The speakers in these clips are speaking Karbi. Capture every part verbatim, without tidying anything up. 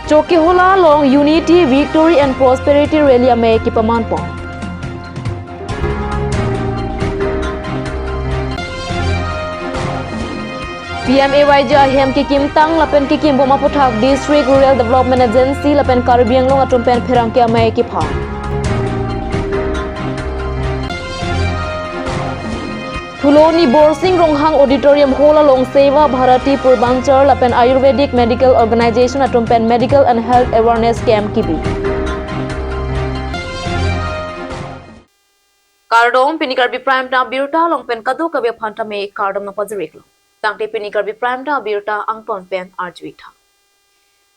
Chokihola along Unity, Victory and Prosperity Rally amei kepamanpon. P M A Y G ahem kekimtang lapen kekimbom aputhak District Rural Development Agency lapen Karbi Anglong atum pen pherangke amei kephan. Phuloni Borsing Ronghang Auditorium Hall along Seva Bharati Purbanchal lapen Ayurvedic Medical Organization atum pen Medical and Health Awareness Camp kebi. Kardom, pini Karbi Prime Time abirta along pen kadokave aphan tame kardom nangpajir-iklo. Tangte pini Karbi Prime Time abirta angton pen arju-ik tha.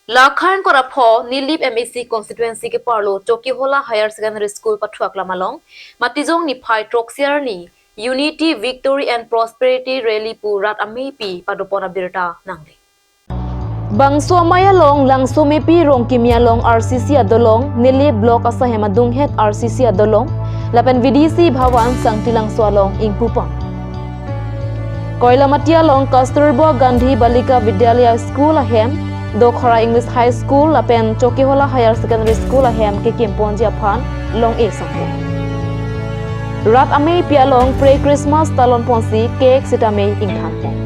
Lakha ingkoi ra pho Nilip M A C constituency keparlo Chokihola Higher Secondary School pathuak lam along Matijong niphai throksi arni Unity, Victory and Prosperity Rally pu rat ameipi padopon abirta nangle. Bangso amei along Langsomepi Rongkimi along R C C adolong, Nilip Block asahem adunghet R C C adolong, lapen V D C Bhawan Sangtilangso along ingpupon. Koilamati along Kasturba Gandhi Balika Vidyalaya School ahem, Dokhara English High School lapen Chokihola Higher Secondary School ahem kekimponji aphan long-e sangpo. Rat ameipi along pre-Christmas talonponsi cake sitame ingthanpon.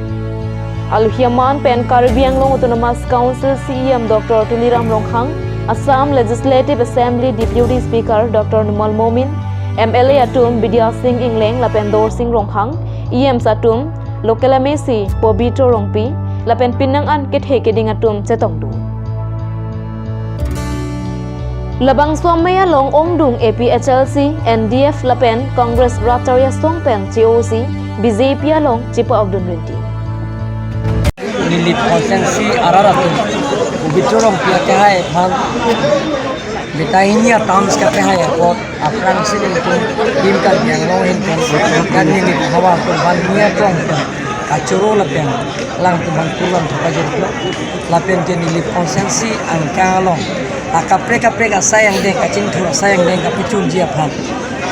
Alohi aman pen Karbi Anglong Autonomous Council C E M Doctor Tuliram Ronghang, Assam Legislative Assembly Deputy Speaker Doctor Numal Momin, M L A atum Bidya Sing Engleng lapen Dorsing Ronghang, E Ms atum, local M A C Pobitro Rongpi, lapen pinang an kethe keding atum chetongdun. Labangso amei along ongdung A P H L C, N D F lapen Congress rat charli asong pen che-osi B J P along chepa-okdun rinti. Nilip constituency arat atum, Pobitro Rongpi akehai aphan, beta hini a-terms kapehai apot, aphrangsi nelitum Team Karbi Anglong ahin pen, kan Nilip ahavar atum aphan hini a-term pen kachoro lapen alangtum aphan kurvangthu pajir-iklo. Lapen ke Nilip constituency angkang along akaprek kaprek asai angdeng, kachingthur asai angdeng kapachunji aphan,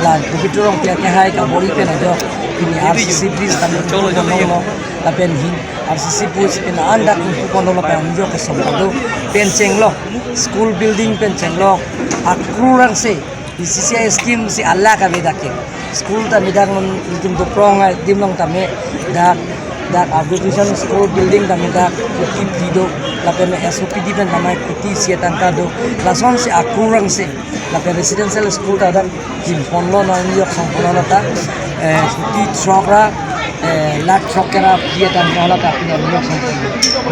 la Pobitro Rongpi akehai kabor-i pen ajok pini R C C bridge tame cholo jolo jolo, lapen hin R C C bridge pen andak pupon lo lapen anjo kesomkado pen chenglok, school building pen chenglok, akrurangse B C C I scheme si alak ave dak ke. School tame dak non itum doprong adim along tame dak, dak upgradation school building tame dak kuti pi do, lapen S O P D pen tame kuti isi atangka do. Lasonsi akrurangse, lapen residential school ta dak kimponlo, non yok songponlo ta, eh, kuti throk ra, eh, lakh throk kera pi atangka hala ta pini yok songpon.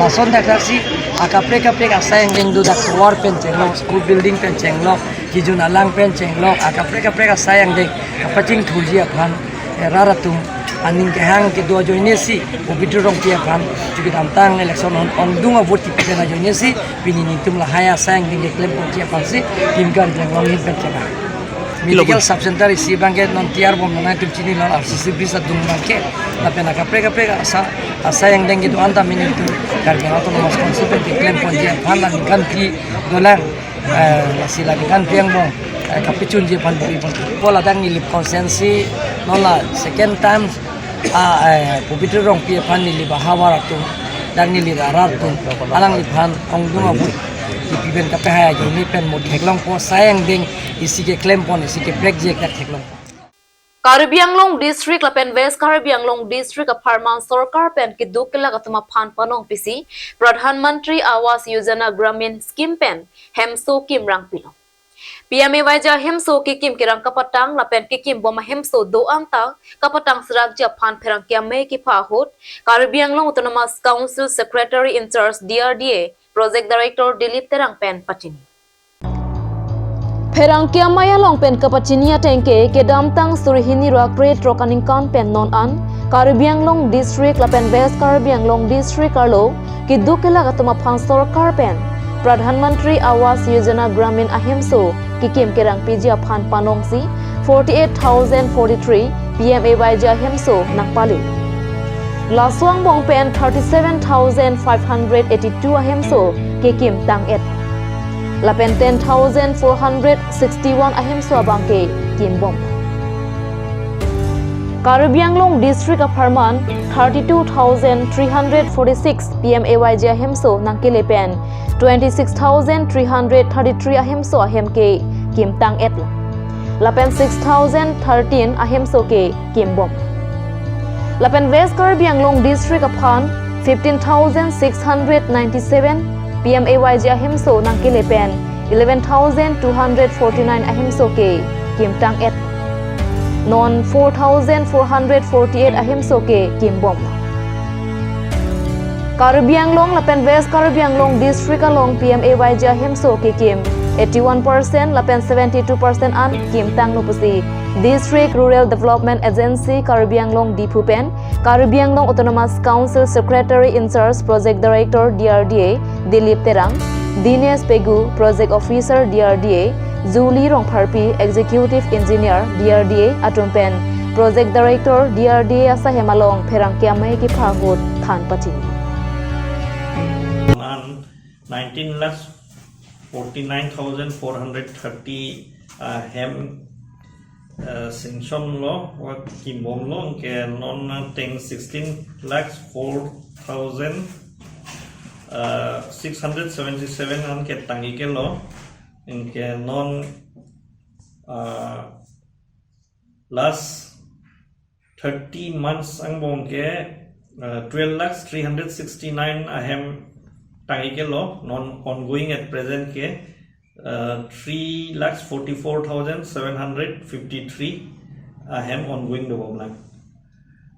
Lason dak dak si akaprek kaprek asai angdeng do, dak tovar pen chenglok, school building pen chenglok, kejun alang pen chenglok, akaprek kaprek asai angdeng kapachingthurji aphan, eh, rat atum aning kehang kedo ajoine si Pobitro Rongpi aphan chukidamtang election on, ongdung a-vote kipi pen ajoine si pini nelitum lahai asai angdeng keklemponji aphansi Team Karbi Anglong ahin pen chengha. Medical sub center isi abangke non tiyar bom nang, itum chinilo, R C C bridge adung abangke, lapen akaprek kaprek asa, asai angdeng kedo-an tame nelitum Karbi Anglong Autonomous Council pen keklemponji aphan la ningkanphi dolang, eh, lasi la ningkanphi angbong, eh, kapachunji aphan buri pon. Pu ladak Nilip constituency non la second time, ah, eh, Pobitro Rongpi aphan Nilip ahavar atum, dak Nilip arat atum alangliphan ongdung a-vote kipi pen kapehai ajoine pen mo theklongpo, asai angdeng isi keklempon, isi keprekjek dak theklongpo. Karbi Anglong District lapen West Karbi Anglong District apharman sorkar pen keduk kelak atum aphan panong pisi Pradhan Mantri Awas Yojana Gramin scheme pen hemso kimrang pilo. P M A Y G ahemso kekim kerang kapatang lapen kekimbom ahemso do-an ta kapatang serakji aphan pherangke amei kepha ahut Karbi Anglong Autonomous Council Secretary in Charge D R D A Project Director Dilip Terang pen pachini. Pherangke amei along pen kapachini atengke kedamtang suri hini ra krethrok aningkan pen non an Karbi Anglong District lapen West Karbi Anglong District arlo keduk kelak atum aphan sorkar pen Pradhan Mantri Awas Yojana Gramin ahemso kekim kerang piji aphan panongsi forty-eight thousand forty-three P M A Y G ahemso nangpali. Laso angbong pen thirty-seven thousand five hundred eighty-two ahemso kekim tang-et. Lapen ten thousand four hundred sixty-one ahemso abangke kimbom. Karbi Anglong District apharman thirty-two thousand three hundred forty-six P M A Y G ahemso nangkele pen twenty-six thousand three hundred thirty-three ahemso ahem ke kimtang-et lo. Lapen six thousand thirteen ahemso ke kimbom. Lapen West Karbi Anglong District aphan fifteen thousand six hundred ninety-seven P M A Y G ahemso nangkele pen eleven thousand two hundred forty-nine ahemso ke kimtang-et. Non four thousand four hundred forty-eight ahemso ke kimbom. Karbi Anglong lapen West Karbi Anglong District along P M A Y G ahemso kekim eighty-one percent lapen seventy-two percent an kimtanglo pusi District Rural Development Agency Karbi Anglong Diphu pen Karbi Anglong Autonomous Council Secretary in Charge Project Director D R D A Dilip Terang, Dinesh Pegu, Project Officer D R D A, Julie Rongpharpi, Executive Engineer D R D A atum pen Project Director D R D A asahem along pherangke amei kepha ahut than pachini. An nineteen lakhs forty-nine thousand four hundred thirty, uh, hem, uh, sanction lo, wa kimbom lo, anke non ateng sixteen lakhs four thousand, uh, six hundred seventy-seven an ketang-ik lo, anke non, uh, last thirty months angbong ke, uh, twelve lakhs three hundred sixty-nine ahem tang-ik lo, non ongoing at present ke, uh, three lakhs forty-four thousand seven hundred fifty-three ahem ongoing dobom lang.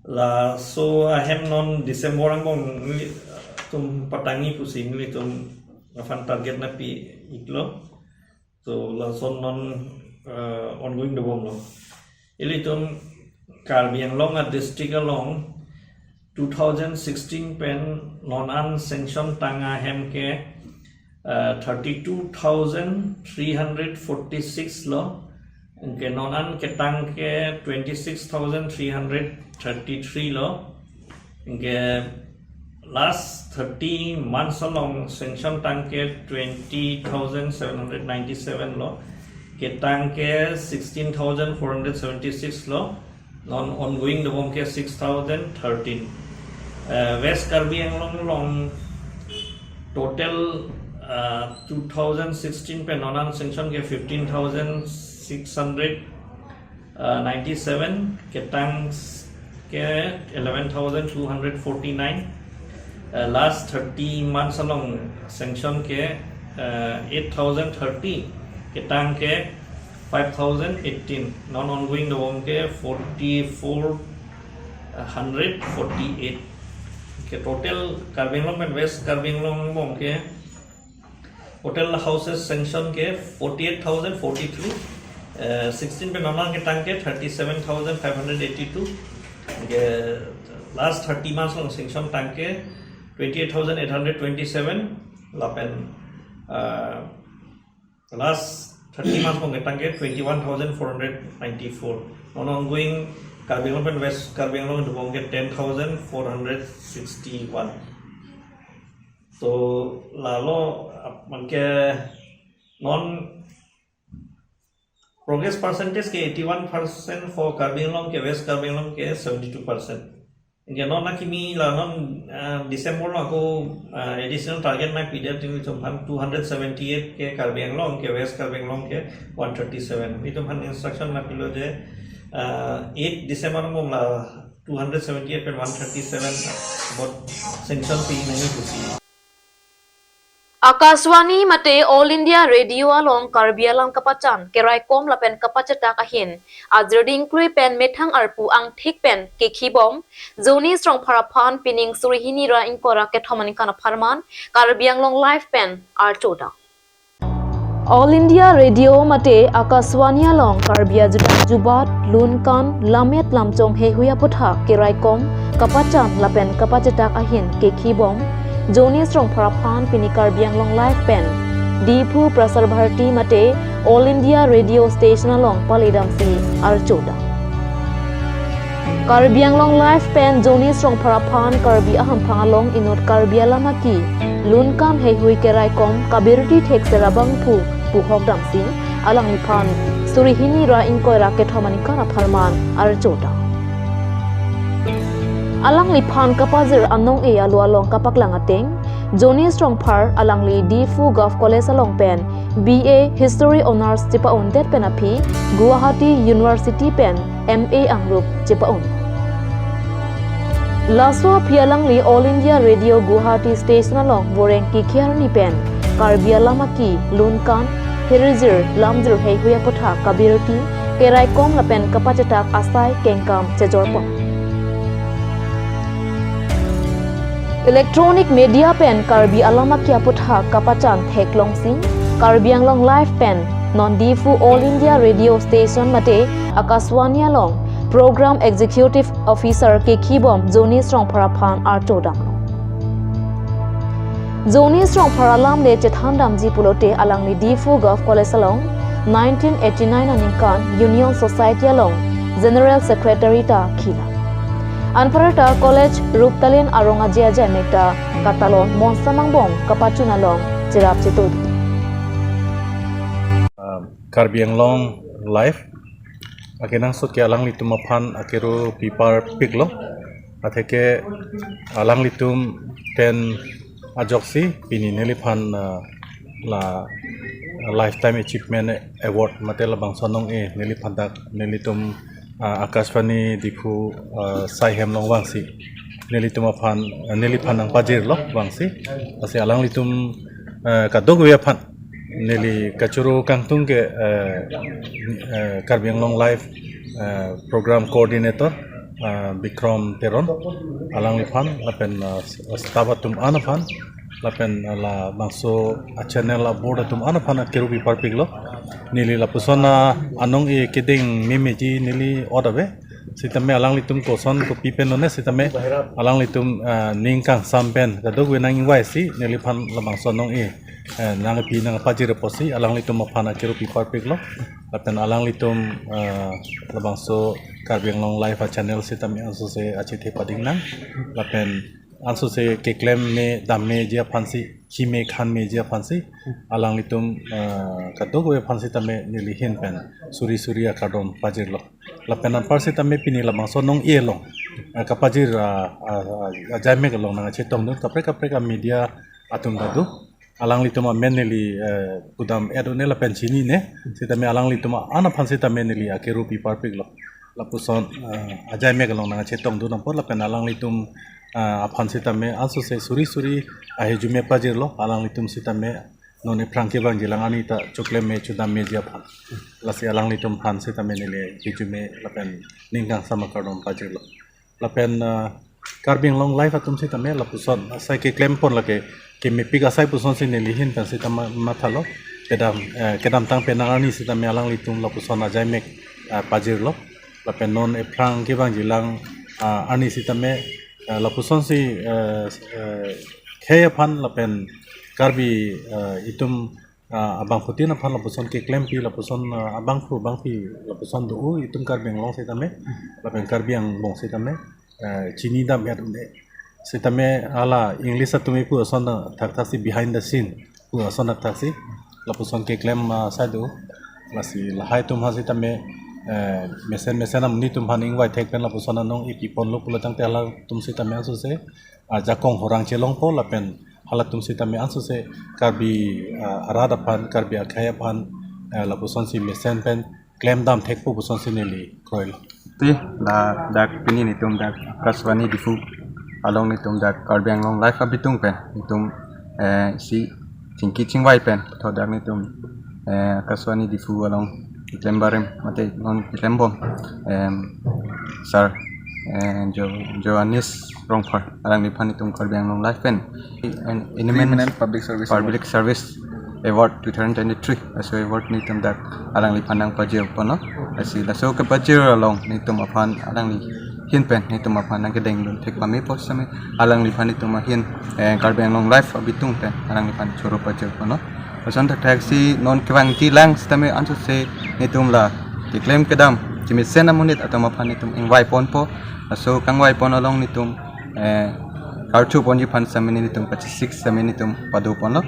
Laso ahem non December angbong nelitum patangji pusi nelitum aphan target nangpi-ik lo. So, lason non, uh, ongoing dobom lo. Ilitum Karbi Anglong adistrict along two thousand sixteen pen non an sanction tang ahem ke, uh, thirty-two thousand three hundred forty-six lo. Anke non an ketang ke twenty-six thousand three hundred thirty-three lo. Anke last thirty months along sanction tang ke twenty thousand seven hundred ninety-seven lo, ketang ke sixteen thousand four hundred seventy-six lo, non ongoing dobom ke six thousand thirteen. Eh, West Karbi Anglong along total, eh, two thousand sixteen pen non an sanction ke fifteen thousand six hundred uh, ninety-seven, ketang s-, ke eleven thousand two hundred forty-nine, uh, last thirty months along sanction ke, uh, eight thousand thirty, ketang ke five thousand eighteen, non ongoing dobom ke forty-four hundred forty-eight. Ke total Karbi Anglong pen West Karbi Anglong angbong ke total houses sanction ke forty-eight thousand forty-three, eh, sixteen pen non an ketang ke thirty-seven thousand five hundred eighty-two, ke last thirty months along sanction tang ke twenty-eight thousand eight hundred twenty-seven, lapen, eh, last thirty months along ketang ke twenty-one thousand four hundred ninety-four. Non ongoing Karbi Anglong pen West Karbi Anglong dobom ke ten thousand four hundred sixty-one. So, lalo, ap-, anke non progress percentage ke eighty-one percent for Karbi Anglong, ke West Karbi Anglong ke seventy-two percent. Anke non akimi la non, ah, December lo ako, ah, additional target nangpidet, ilitum aphan two hundred seventy-eight ke Karbi Anglong, ke West Karbi Anglong ke one thirty-seven. Ilitum aphan instruction nangpilo je, ah, eight December angbong la two hundred seventy-eight pen one thirty-seven bot sanction pi nangji pusi. Akashvani mate All India Radio along Karbi alam kapachan, keraikom lapen kapachetak ahin ajirding klui pen methang arpu angthik pen kekhibom Johnny Srongphar aphan pining suri hini ra ingkoi ra kethom aningkan apharman Karbi Anglong Live pen archoda. All India Radio mate Akashvani along Karbi ajudang jubat, lun kan, lammet lamchong heihui aputhak keraikom, kapachan lapen kapachetak ahin kekhibom Johnny Srongphar aphan pini Karbi Anglong Live pen Diphu Prasar Bharati mate All India Radio Station along paledamsi archoda. Karbi Anglong Live pen Johnny Srongphar aphan Karbi ahamphang along inut Karbi alam aki lun kan heihui keraikom kabirti thekser abangphu puhok damsi alangliphan suri hini ra ingkoi ra kethom aningkan apharman archoda. Alangliphan kapajir anong-e alo along kapaklang ateng, Johnny Srongphar alangli Diphu Govt College along pen B A History Honours chepa-undet pen aphi Guwahati University pen M A angrup chepa-un. Laso aphi alangli All India Radio Guwahati Station along voreng kikhi arni pen Karbi alam aki, lunkan, hirijir, lamjir heihui aputhak kabirti, keraikom lapen kapachetak asai kengkam chejorpon. Electronic media pen Karbi alam aki aputhak kapachan theklongsi, Karbi Anglong Live pen non Diphu All India Radio Station mate Akashvani along Program Executive Officer kekhibom Johnny Srongphar aphan archo damlo. Johnny Srongphar alam le chethan damji pulote alangli Diphu Govt College along nineteen eighty-nine aningkan Union Society along General Secretary ta khila. Anparta college ruptalin arong aje ajai mek ta katalon monsa mangbong kapachun along cherap chetu. Karbi Anglong Live akenangsot ke alanglitum aphan akero pipar piklo. Atheke alanglitum pen ajoksi pini neliphan, ah, la Lifetime Achievement Award mate labangso anong-e neliphan dak nelitum, ah, Akashvani Diphu, ah, saihem along vangsi nelitum aphan, ah, neliphan nangpajirlo vangsi. Lasi alanglitum, ah, kadokave aphan neli kachoro kangtung ke, eh, eh, Karbi Anglong Live, eh, Program Coordinator, eh, Bikram Teron alangliphan lapen, eh, staff atum an aphan lapen, eh, labangso a-channel a-board atum an aphan akero pipar piklo. Neli lapuson, ah, anong-e kedeng memeji neli ot ave. Sitame alanglitum koson kopi pen lone sitame alanglitum, ah, ning kangsam pen kadokave nang-ingvaisi neliphan labangso anong-e, eh, nangpi nangpajir apotsi alanglitum aphan akero pipar piklo. Lapen alanglitum, eh, labangso Karbi Anglong Live a-channel sitame ansose achethe pading nang. Lapen ansose keklem me dam meji aphansi, chime khan meji aphansi alanglitum, eh, kadokave aphan sitame neli ahin pen suri suri akardom pajirlo. Lapen anpar sitame pini labangso anong-e along, eh, kapajir, ah, ah, ah, ajai mek along nangchetongdun kaprek kaprek a-media atum ta do. Alanglitum amen neli, eh, pudam-et un-e lapen chinine. Sitame alanglitum an aphan sitame neli akero pipar piklo. Lapuson, eh, ajai mek along nangchetongdun apot lapen alanglitum, eh, aphan sitame ansose suri suri ahijume pajirlo. Alanglitum sitame non ephrang kevangjilang arni ta choklem me chodam meji aphan. Lasi alanglitum aphan sitame neli hijume lapen ning kangsam akardom pajirlo. Lapen, ah, Karbi Anglong Live atum sitame lapuson asai keklem pon lake kemepik asai pusonsi neli ahin pen sitame mathalo. Kedam, eh, kedamtang penang arni sitame alanglitum lapuson ajai mek, ah, pajirlo. Lapen non ephrang kevangjilang, ah, arni sitame, ah, lapusonsi, eh, eh, khei aphan lapen Karbi, eh, itum, ah, abangphutin aphan lapuson keklempi lapuson, ah, abangphu abangpi lapuson do-o itum Karbi Anglong sitame lapen Karbi angbong sitame, eh, chinidam-et un-e. Sitame hala English atum ipu ason thakthak si behind the scene pu ason thakthak si lapuson keklem, ah, asai do. Lasi lahai atum aphan sitame, eh, mesen mesen amonit atum aphan ingvai thek pen lapuson anong-e piponlo pulo tangte halatum sitame ansose, ah, jakong horang chelongpo lapen halatum sitame ansose Karbi, ah, arat aphan, Karbi akhei aphan, eh, lapusonsi mesen pen klemdam thekpo pusonsi neli kroilo. Te, la, dak pini netum dak Akashvani Diphu along netum dak Karbi Anglong Live abitung pen netum, eh, si chingki chingvai pen tho dak netum, eh, Akashvani Diphu along klem barim mate non klembom, em, sir, eh, Jo, Johannes Rongphar alangliphan netum Karbi Anglong Live pen, en, eminent Eminent Public Service Public Service Award two thousand twenty-three, laso award netum dak alangliphan nangpajir ponlo. Lasi laso kepajir along netum aphan alangli ahin pen netum aphan nangkedengdun thek pame pu sitame alangliphan netum ahin, eh, Karbi Anglong Live abitung pen alangliphan choro pajir ponlo. Lason thakthak si non kevangjilang sitame ansose netum la keklem kedam kemesen amonit atum aphan netum ingvai ponpo. Laso kangvai pon along netum, eh, karcho ponji aphan sitame netum pachesik sitame netum pado ponlo.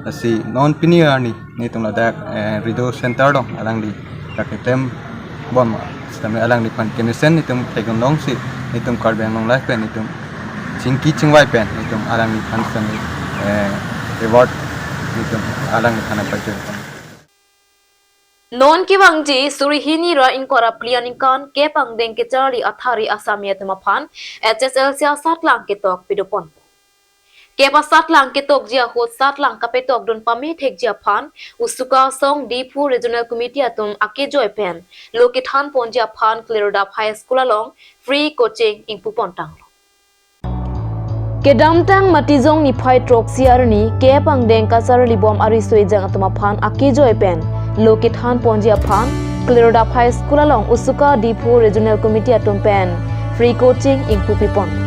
Lasi non pini arni netum ladak, eh, Rido Center along alangli dak keklembom sitame alangliphan kemesen netum thekdun longsi Itum Karbi Anglong Live pen itum chingki chingvai pen itum alangliphan sami, eh, reward itum alangliphan apachoi. Non kevangji suri hini ra ingkoi ra phli aningkan kep angdeng kacharli athari asami atum aphan H S L C asatlang ketok pidopon. Kep asatlang ketokji ahut satlang kapetokdun pame thekji aphan Usuka asong Diphu Regional Committee atum akejoi pen lo kethanponji aphan Klirodap High School along free coaching ingpupon tanglo. Kedamtang Matijong niphai throksi arni kep angdeng kacharlibom ariso ejang atum aphan akejoi pen lo kethanponji aphan Klirodap High School along Usuka Diphu Regional Committee atum pen free coaching ingpupipon.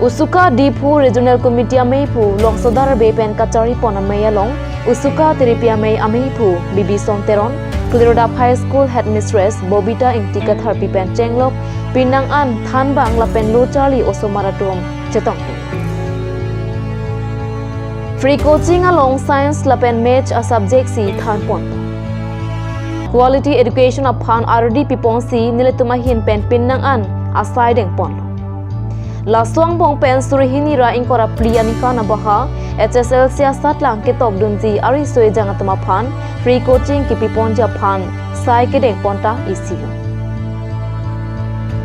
Usuka Diphu Regional Committee ameiphu Longsodar Bey pen kacharlipon amei along Usuka Tiripi amei ameiphu Bibison Teron, Klirodap High School Headmistress Bobita Ingti Katharpi pen chenglok pinang an thanbang lapen lo charli osomar atum chetong. Free coaching along science lapen maths a subject si thanpon. Quality education aphan ardi piponsi nelitum ahin pen pinang an asai dengponlo. Laso angbong pen suri hini ra ingkoi ra phli aningkan abaha H S L C asatlang ketokdunji ariso ejang atum aphan free coaching kepiponji aphan sai kedengpon ta isilo.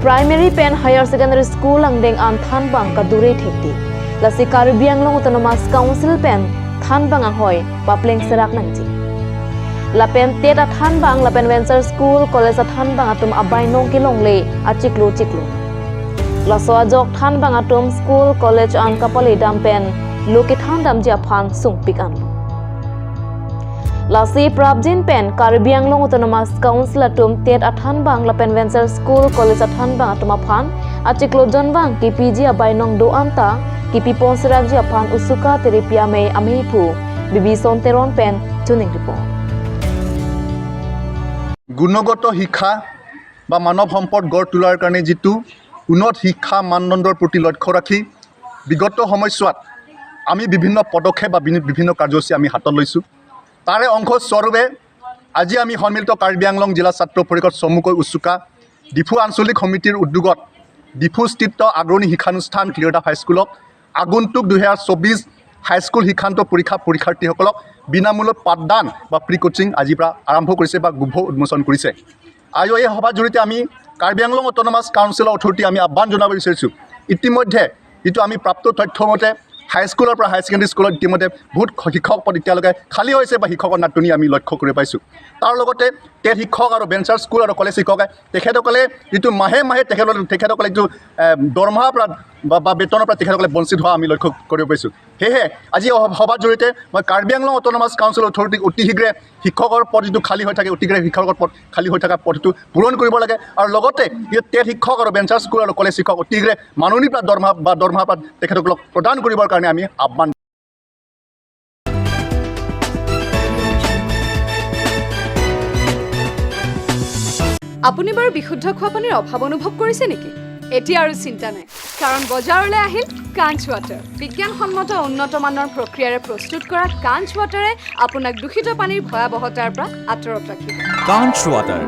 Primary pen Higher Secondary School angdeng an thanbang kadure thekti. Lasi Karbi Anglong Autonomous Council pen thanbang anghoi papleng serak nangji. Lapen TET athanbang lapen Venture School College athanbang atum abainong kelongle achiklo chiklo. Laso ajok thanbang atum school college an kapale dam pen lo kethan damji aphan sungpik anlo. Lasi prapjin pen Karbi Anglong Autonomous Council atum TET athanbang lapen Venture School College athanbang atum aphan achiklo jonvang kepiji abainong do-an ta kepipon serakji aphan Usuka Tiripi amei ameiphu Bibison Teron pen chuning report. গুণগত শিক্ষা বা মানৱ সম্পদ গঢ় তোলাৰ কাৰণে যিটো উন্নত শিক্ষা মানদণ্ডৰ প্ৰতি লক্ষ্য ৰাখি বিগত সময়ছোৱাত আমি বিভিন্ন পদক্ষেপ বা বিনি-, বিভিন্ন কাৰ্যসূচী আমি হাতত লৈছোঁ। তাৰে অংশ স্বৰূপে আজি আমি সন্মিলিত কাৰ্বি আংলং জিলা ছাত্ৰ পৰিষদ চমুকৈ উচুকা ডিফু আঞ্চলিক সমিতিৰ উদ্যোগত ডিফুস্থিত আগ্ৰণী শিক্ষানুষ্ঠান ক্লিয়ৰডাপ হাইস্কুলক আগন্তুক দুহেজাৰ চৌবিশ হাইস্কুল শিক্ষান্ত পৰীক্ষা পৰীক্ষাৰ্থীসকলক বিনামূল্যত পাঠদান বা প্ৰি কোচিং আজিৰ পৰা আৰম্ভ কৰিছে বা শুভ উন্মোচন কৰিছে। আৰু এই সভাৰ জৰিয়তে আমি কাৰ্বি আংলং অট'নমাছ কাউন্সিলৰ অথৰিটি আমি আহ্বান জনাব বিচাৰিছোঁ, ইতিমধ্যে যিটো আমি প্ৰাপ্ত তথ্য মতে হাইস্কুলৰ পৰা হায়াৰ ছেকেণ্ডেৰী স্কুলত ইতিমধ্যে বহুত শিক্ষক পদ এতিয়ালৈকে খালী হৈছে বা শিক্ষকৰ নাটনি আমি লক্ষ্য কৰি পাইছোঁ। তাৰ লগতে টেট শিক্ষক আৰু ভেঞ্চাৰ স্কুল আৰু কলেজ শিক্ষকে তেখেতসকলে যিটো মাহে মাহে তেখেতসকলে, তেখেতসকলে যিটো, এ, দৰমহাৰ পৰা বা, বা বেতনৰ পৰা তেখেতসকলে বঞ্চিত হোৱা আমি লক্ষ্য কৰিব পাৰিছোঁ। সেয়েহে আজি এই সভাৰ জৰিয়তে মই কাৰ্বি আংলং অট'নমাছ কাউন্সিল অথৰিটিক অতি শীঘ্ৰে শিক্ষকৰ পদ যিটো খালী হৈ থাকে, অতি শীঘ্ৰে শিক্ষকৰ পদ খালী হৈ থকা পদটো পূৰণ কৰিব লাগে আৰু লগতে এই টেট শিক্ষক আৰু ভেঞ্চাৰ স্কুল আৰু কলেজ শিক্ষক অতি শীঘ্ৰে মাননিৰ পৰা দৰমহা বা দৰমহাৰ পৰা তেখেতসকলক প্ৰদান কৰিবৰ কাৰণে আমি আহ্বান। আপুনি বাৰু বিশুদ্ধ খোৱা পানীৰ অভাৱ অনুভৱ কৰিছে নেকি? এতিয়া আৰু চিন্তা নাই, কাৰণ বজাৰলৈ আহিল কাঞ্চ ৱাটাৰ। বিজ্ঞানসন্মত উন্নত মানৰ প্ৰক্ৰিয়াৰে প্ৰস্তুত কৰা কাঞ্চ ৱাটাৰে আপোনাক দূষিত পানীৰ ভয়াৱহতাৰ পৰা আঁতৰত ৰাখিব। কাঞ্চ water.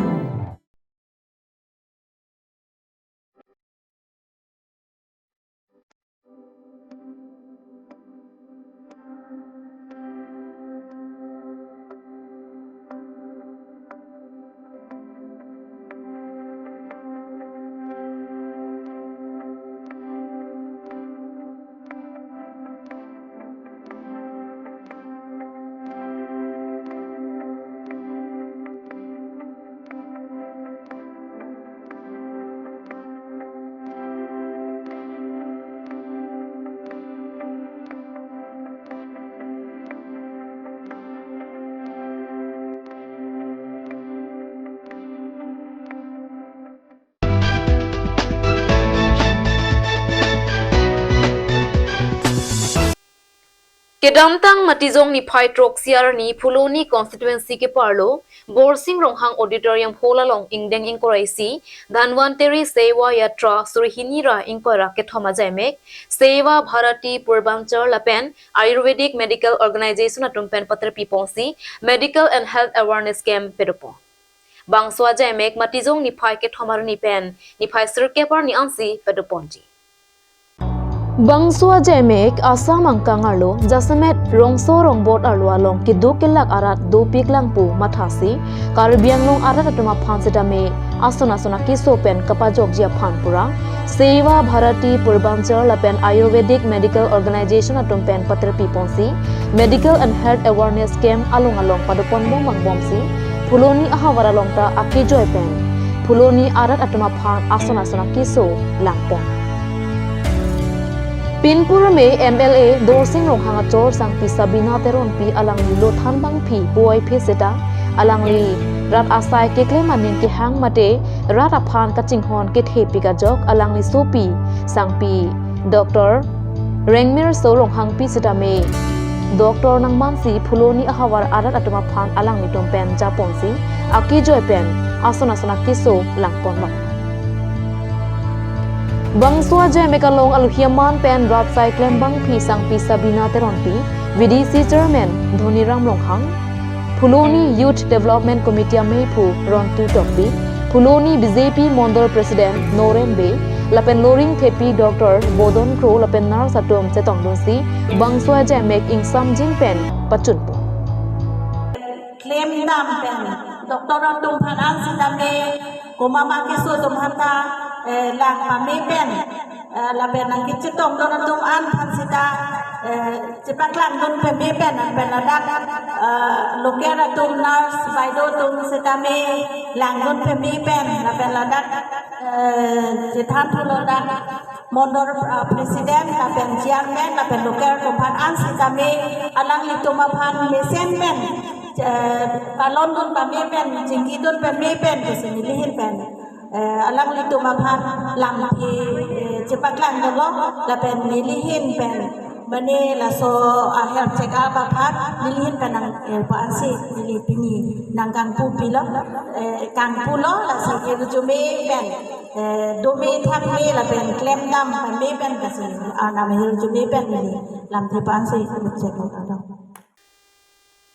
Kedamtang Matijong niphai throksi arni Phuloni constituency keparlo Borsing Ronghang Auditorium Hall along ingdeng ingkoi ra isi Dhanvantari Seva Yatra suri hini ra ingkoi ra kethom ajaimek Seva Bharati Purbanchal lapen Ayurvedic Medical Organization atum pen paterpi ponsi Medical and Health Awareness Camp pedopon. Bangso ajaimek Matijong niphai kethom arni pen niphai sirkep arni ansi padoponji. Bangso ajaimek Assam angkang arlo jasemet rongso rongbot arlo along keduk kelak arat dopik lang pu mathasi Karbi Anglong arat atum aphan setame ason ason akeso pen kapajokji aphan pura Seva Bharati Purbanchal lapen Ayurvedic Medical Organization atum pen paterpi ponsi Medical and Health Awareness Camp along along padoponbom angbomsi Phuloni ahavar along ta akejoi pen Phuloni arat atum aphan ason ason akeso langpon. Pinpur me M L A Dorsing Ronghang achor sangpi Sabina Teronpi alangli lothan bangphi puvoiphe seta alangli rat asai keklem aning kehang mate rat aphan kachinghon kethepik ajok alangli sopi sangpi Doctor Rengmirso Ronghangpi setame Doctor nangmansi Phuloni ahavar arat atum aphan alanglitum pen japonsi akejoi pen ason ason akeso langponlo. Bangso ajaimek along alohi aman pen rat asai klem bangphi sangpi Sabina Teronpi, V D C Chairman Dhoniram Ronghang, Phuloni Youth Development Committee ameiphu Rontu Tokbi, Phuloni B J P Mondol President Noren Bey, lapen Loringthepi Doctor Bodon Kro lapen nurse atum chetongdunsi bangso ajaimek ingsamjin pen pachunpo. Klem dam pen, doctor atum aphan an sitame, komat ma keso atum aphan ta, eh, lang pame pen, eh, lapen nangkachetongdun atum an aphan sita, eh, chepaklangdun pame pen, lapen ladak, eh, local atum nurse, baideo atum sitame langdun pame pen, lapen ladak, eh, chethan thulo dak, Mondol, ah, President, lapen Chairman, lapen local atum aphan an sitame, alanglitum aphan mesen pen, eh, palondun pame pen, chinghidun pame pen, pusi nelihin pen. Eh, alanglitum aphan lamthe, eh, chepaklangdunlo, lapen nelihin pen. Mane laso, ah, health check up aphan, nelihin pen nang, eh, pa ansi, neli pini nangkangpu pilo, eh, kangpulo, laso hirjume pen. Eh, dome thakme lapen klem dam pame pen pusi, ah, nang hirjume pen neli lamthe pa ansi check up adong.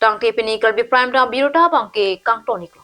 Tangte pini Karbi Prime Time birta abangke kangtoniklo.